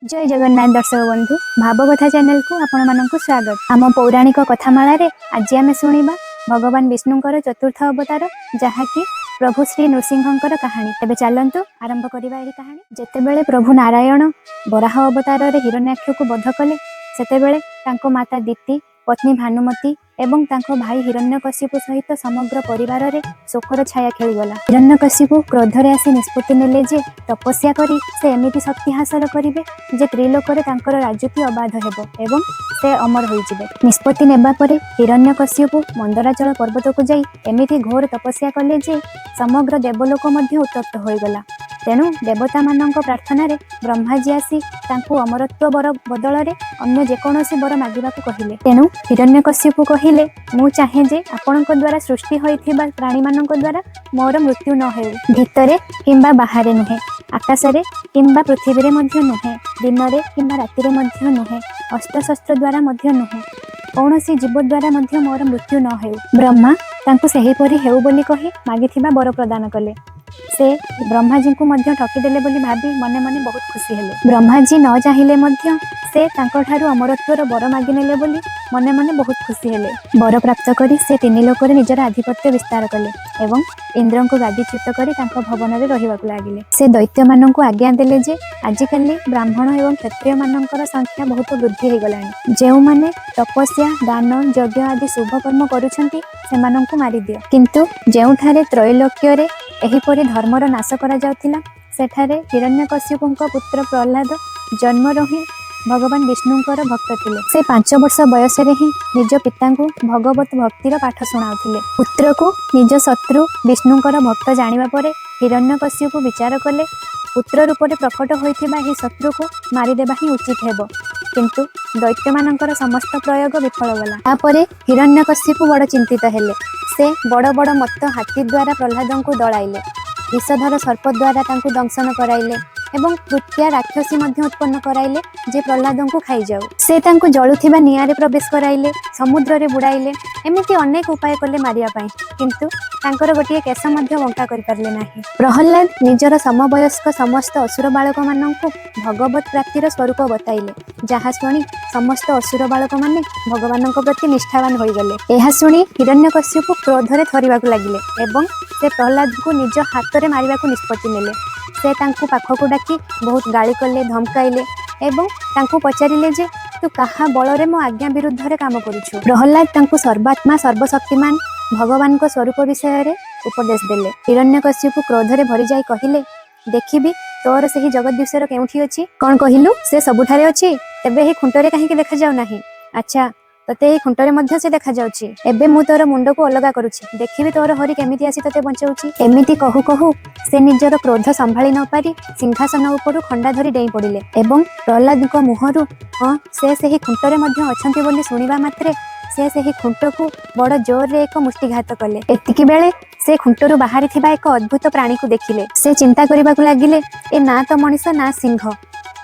ଜୟ ଜଗନ୍ନାଥ ଦର୍ଶକ ବନ୍ଧୁ, ଭାବକଥା ଚ୍ୟାନେଲକୁ ଆପଣମାନଙ୍କୁ ସ୍ୱାଗତ। ଆମ ପୌରାଣିକ କଥାମାଳାରେ ଆଜି ଆମେ ଶୁଣିବା ଭଗବାନ ବିଷ୍ଣୁଙ୍କର ଚତୁର୍ଥ ଅବତାର, ଯାହାକି ପ୍ରଭୁ ଶ୍ରୀ ନୃସିଂହଙ୍କର କାହାଣୀ। ତେବେ ଚାଲନ୍ତୁ ଆରମ୍ଭ କରିବା ଏହି କାହାଣୀ। ଯେତେବେଳେ ପ୍ରଭୁ ନାରାୟଣ ବରାହ ଅବତାରରେ ହିରଣ୍ୟାକ୍ଷକୁ ବଧ କଲେ, ସେତେବେଳେ ତାଙ୍କ ମାତା ଦିତି, ପତ୍ନୀ ଭାନୁମତୀ ଏବଂ ତାଙ୍କ ଭାଇ ହିରଣ୍ୟକଶିପୁ ସହିତ ସମଗ୍ର ପରିବାରରେ ଶୋକର ଛାୟା ଖେଳିଗଲା। ହିରଣ୍ୟକଶିପୁ କ୍ରୋଧରେ ଆସି ନିଷ୍ପତ୍ତି ନେଲେ ଯେ ତପସ୍ୟା କରି ସେ ଏମିତି ଶକ୍ତି ହାସଲ କରିବେ ଯେ ତ୍ରିଲୋକରେ ତାଙ୍କର ରାଜୁତି ଅବାଧ ହେବ ଏବଂ ସେ ଅମର ହୋଇଯିବେ। ନିଷ୍ପତ୍ତି ନେବା ପରେ ହିରଣ୍ୟକଶିପୁ ମନ୍ଦରାଚଳ ପର୍ବତକୁ ଯାଇ ଏମିତି ଘୋର ତପସ୍ୟା କଲେ ଯେ ସମଗ୍ର ଦେବଲୋକ ମଧ୍ୟ ଉତ୍ତପ୍ତ ହୋଇଗଲା। ତେଣୁ ଦେବତାମାନଙ୍କ ପ୍ରାର୍ଥନାରେ ବ୍ରହ୍ମାଜୀ ଆସି ତାଙ୍କୁ ଅମରତ୍ୱ ବର ବଦଳରେ ଅନ୍ୟ ଯେକୌଣସି ବର ମାଗିବାକୁ କହିଲେ। ତେଣୁ ହିରଣ୍ୟକଶିପୁ କହିଲେ, "ମୁଁ ଚାହେଁ ଯେ ଆପଣଙ୍କ ଦ୍ୱାରା ସୃଷ୍ଟି ହୋଇଥିବା ପ୍ରାଣୀମାନଙ୍କ ଦ୍ୱାରା ମୋର ମୃତ୍ୟୁ ନ ହେଉ। ଭିତରେ କିମ୍ବା ବାହାରେ ନୁହେଁ, ଆକାଶରେ କିମ୍ବା ପୃଥିବୀରେ ମଧ୍ୟ ନୁହେଁ, ଦିନରେ କିମ୍ବା ରାତିରେ ମଧ୍ୟ ନୁହେଁ, ଅସ୍ତ୍ରଶସ୍ତ୍ର ଦ୍ୱାରା ମଧ୍ୟ ନୁହେଁ, କୌଣସି ଜୀବ ଦ୍ୱାରା ମଧ୍ୟ ମୋର ମୃତ୍ୟୁ ନ ହେଉ।" ବ୍ରହ୍ମା ତାଙ୍କୁ ସେହିପରି ହେଉ ବୋଲି କହି ମାଗିଥିବା ବର ପ୍ରଦାନ କଲେ। ସେ ବ୍ରହ୍ମାଜୀଙ୍କୁ ମଧ୍ୟ ଠକିଦେଲେ ବୋଲି ଭାବି ମନେ ମନେ ବହୁତ ଖୁସି ହେଲେ। ବ୍ରହ୍ମାଜୀ ନ ଚାହିଁଲେ ମଧ୍ୟ ସେ ତାଙ୍କଠାରୁ ଅମରତ୍ୱର ବର ମାଗିନେଲେ ବୋଲି ମନେ ମନେ ବହୁତ ଖୁସି ହେଲେ। ବର ପ୍ରାପ୍ତ କରି ସେ ତିନି ଲୋକରେ ନିଜର ଆଧିପତ୍ୟ ବିସ୍ତାର କଲେ ଏବଂ ଇନ୍ଦ୍ରଙ୍କୁ ଗାଦିଚ୍ୟୁତ କରି ତାଙ୍କ ଭବନରେ ରହିବାକୁ ଲାଗିଲେ। ସେ ଦୈତ୍ୟମାନଙ୍କୁ ଆଜ୍ଞା ଦେଲେ ଯେ ଆଜିକାଲି ବ୍ରାହ୍ମଣ ଏବଂ କ୍ଷତ୍ରିୟମାନଙ୍କର ସଂଖ୍ୟା ବହୁତ ବୃଦ୍ଧି ହେଇଗଲାଣି। ଯେଉଁମାନେ ତପସ୍ୟା, ଦାନ, ଯଜ୍ଞ ଆଦି ଶୁଭ କର୍ମ କରୁଛନ୍ତି, ସେମାନଙ୍କୁ ମାରିଦିଅ। କିନ୍ତୁ ଯେଉଁଠାରେ ତ୍ରୈଲୋକ୍ୟରେ ଏହିପରି ଧର୍ମର ନାଶ କରାଯାଉଥିଲା, ସେଠାରେ ହିରଣ୍ୟକଶ୍ୟପଙ୍କ ପୁତ୍ର ପ୍ରହ୍ଲାଦ ଜନ୍ମରୁ ହିଁ ଭଗବାନ ବିଷ୍ଣୁଙ୍କର ଭକ୍ତ ଥିଲେ। ସେ 5 ବର୍ଷ ବୟସରେ ହିଁ ନିଜ ପିତାଙ୍କୁ ଭଗବତ ଭକ୍ତିର ପାଠ ଶୁଣାଉଥିଲେ। ପୁତ୍ରକୁ ନିଜ ଶତ୍ରୁ ବିଷ୍ଣୁଙ୍କର ଭକ୍ତ ଜାଣିବା ପରେ ହିରଣ୍ୟକଶ୍ୟପ ବିଚାର କଲେ, ପୁତ୍ର ରୂପରେ ପ୍ରକଟ ହୋଇଥିବା ଏହି ଶତ୍ରୁକୁ ମାରିଦେବା ହିଁ ଉଚିତ ହେବ। କିନ୍ତୁ ଦୈତ୍ୟମାନଙ୍କର ସମସ୍ତ ପ୍ରୟୋଗ ବିଫଳ ଗଲା। ତାପରେ ହିରଣ୍ୟକଶ୍ୟପ ବଡ଼ ଚିନ୍ତିତ ହେଲେ। ସେ ବଡ଼ ବଡ଼ ମତ୍ତ ହାତୀ ଦ୍ୱାରା ପ୍ରହ୍ଲାଦଙ୍କୁ ଦଳାଇଲେ, ବିଷଧର ସର୍ପ ଦ୍ୱାରା ତାଙ୍କୁ ଦଂଶନ କରାଇଲେ ଏବଂ କୃତ୍ୟା ରାକ୍ଷସୀ ମଧ୍ୟ ଉତ୍ପନ୍ନ କରାଇଲେ ଯେ ପ୍ରହ୍ଲାଦଙ୍କୁ ଖାଇଯାଉ। ସେ ତାଙ୍କୁ ଜଳୁଥିବା ନିଆଁରେ ପ୍ରବେଶ କରାଇଲେ, ସମୁଦ୍ରରେ ବୁଡ଼ାଇଲେ, ଏମିତି ଅନେକ ଉପାୟ କଲେ ମାରିବା ପାଇଁ। କିନ୍ତୁ ତାଙ୍କର ଗୋଟିଏ କେଶ ମଧ୍ୟ ବଙ୍କା କରିପାରିଲେ ନାହିଁ। ପ୍ରହ୍ଲାଦ ନିଜର ସମବୟସ୍କ ସମସ୍ତ ଅସୁର ବାଳକମାନଙ୍କୁ ଭଗବତ ପ୍ରାପ୍ତିର ସ୍ୱରୂପ ବତାଇଲେ, ଯାହା ଶୁଣି ସମସ୍ତ ଅସୁର ବାଳକମାନେ ଭଗବାନଙ୍କ ପ୍ରତି ନିଷ୍ଠାବାନ ହୋଇଗଲେ। ଏହା ଶୁଣି ହିରଣ୍ୟକଶ୍ୟପ କ୍ରୋଧରେ ଥରିବାକୁ ଲାଗିଲେ ଏବଂ ସେ ପ୍ରହ୍ଲାଦଙ୍କୁ ନିଜ ହାତରେ ମାରିବାକୁ ନିଷ୍ପତ୍ତି ନେଲେ। ସେ ତାଙ୍କୁ ପାଖକୁ ଡାକି ବହୁତ ଗାଳି କଲେ, ଧମକାଇଲେ ଏବଂ ତାଙ୍କୁ ପଚାରିଲେ ଯେ ତୁ କାହା ବଳରେ ମୋ ଆଜ୍ଞା ବିରୁଦ୍ଧରେ କାମ କରୁଛୁ? ପ୍ରହ୍ଲାଦ ତାଙ୍କୁ ସର୍ବାତ୍ମା ସର୍ବଶକ୍ତିମାନ ଭଗବାନଙ୍କ ସ୍ୱରୂପ ବିଷୟରେ ଉପଦେଶ ଦେଲେ। ହିରଣ୍ୟକଶ୍ୟପ କ୍ରୋଧରେ ଭରିଯାଇ କହିଲେ, "ଦେଖିବି ତୋର ସେହି ଜଗଦୀଶ୍ୱର କେଉଁଠି ଅଛି? କଣ କହିଲୁ, ସେ ସବୁଠାରେ ଅଛି? ତେବେ ଏହି ଖୁଣ୍ଟରେ କାହିଁକି ଦେଖାଯାଉ ନାହିଁ? ଆଚ୍ଛା, ତତେ ଏହି ଖୁଣ୍ଟରେ ମଧ୍ୟ ସେ ଦେଖାଯାଉଛି। ଏବେ ମୁଁ ତୋର ମୁଣ୍ଡକୁ ଅଲଗା କରୁଛି, ଦେଖିବି ତୋର ହରି କେମିତି ଆସି ତତେ ବଞ୍ଚଉଛି।" ଏମିତି କହୁ କହୁ ସେ ନିଜର କ୍ରୋଧ ସମ୍ଭାଳି ନ ପାରି ସିଂହାସନ ଉପରୁ ଖଣ୍ଡା ଧରି ଡେଇଁ ପଡ଼ିଲେ ଏବଂ ପ୍ରହ୍ଲାଦଙ୍କ ମୁହଁରୁ "ହଁ, ସେ ସେହି ଖୁଣ୍ଟରେ ମଧ୍ୟ ଅଛନ୍ତି" ବୋଲି ଶୁଣିବା ମାତ୍ରେ ସେ ସେହି ଖୁଣ୍ଟକୁ ବଡ଼ ଜୋରରେ ଏକ ମୁଷ୍ଟିଘାତ କଲେ। ଏତିକି ବେଳେ ସେ ଖୁଣ୍ଟରୁ ବାହାରିଥିବା ଏକ ଅଦ୍ଭୁତ ପ୍ରାଣୀକୁ ଦେଖିଲେ। ସେ ଚିନ୍ତା କରିବାକୁ ଲାଗିଲେ, ଏ ନା ତ ମଣିଷ, ନା ସିଂହ,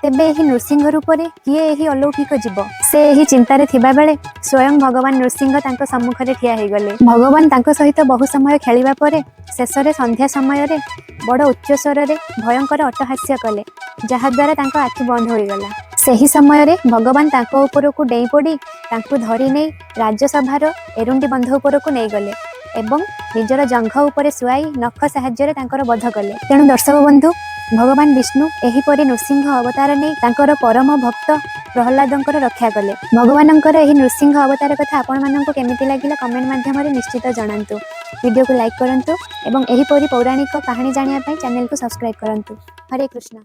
ତେବେ ଏହି ନୃସିଂହ ରୂପରେ କିଏ ଏହି ଅଲୌକିକ ଜୀବ? ସେ ଏହି ଚିନ୍ତାରେ ଥିବାବେଳେ ସ୍ୱୟଂ ଭଗବାନ ନୃସିଂହ ତାଙ୍କ ସମ୍ମୁଖରେ ଠିଆ ହେଇଗଲେ। ଭଗବାନ ତାଙ୍କ ସହିତ ବହୁ ସମୟ ଖେଳିବା ପରେ ଶେଷରେ ସନ୍ଧ୍ୟା ସମୟରେ ବଡ଼ ଉଚ୍ଚ ସ୍ୱରରେ ଭୟଙ୍କର ଅଟ୍ଟହାସ୍ୟ କଲେ, ଯାହାଦ୍ୱାରା ତାଙ୍କ ଆଖି ବନ୍ଦ ହୋଇଗଲା। ସେହି ସମୟରେ ଭଗବାନ ତାଙ୍କ ଉପରକୁ ଡେଇଁ ପଡ଼ି ତାଙ୍କୁ ଧରି ନେଇ ରାଜସଭାର ଏରୁଣ୍ଡି ବନ୍ଧ ଉପରକୁ ନେଇଗଲେ ଏବଂ ନିଜର ଜଙ୍ଘ ଉପରେ ଶୁଆଇ ନଖ ସାହାଯ୍ୟରେ ତାଙ୍କର ବଧ କଲେ। ତେଣୁ ଦର୍ଶକ ବନ୍ଧୁ, ଭଗବାନ ବିଷ୍ଣୁ ଏହିପରି ନୃସିଂହ ଅବତାର ନେଇ ତାଙ୍କର ପରମ ଭକ୍ତ ପ୍ରହ୍ଲାଦଙ୍କର ରକ୍ଷା କଲେ। ଭଗବାନଙ୍କର ଏହି ନୃସିଂହ ଅବତାର କଥା ଆପଣମାନଙ୍କୁ କେମିତି ଲାଗିଲା, କମେଣ୍ଟ ମାଧ୍ୟମରେ ନିଶ୍ଚିତ ଜଣାନ୍ତୁ। ଭିଡ଼ିଓକୁ ଲାଇକ୍ କରନ୍ତୁ ଏବଂ ଏହିପରି ପୌରାଣିକ କାହାଣୀ ଜାଣିବା ପାଇଁ ଚ୍ୟାନେଲକୁ ସବସ୍କ୍ରାଇବ୍ କରନ୍ତୁ। ହରେ କୃଷ୍ଣ।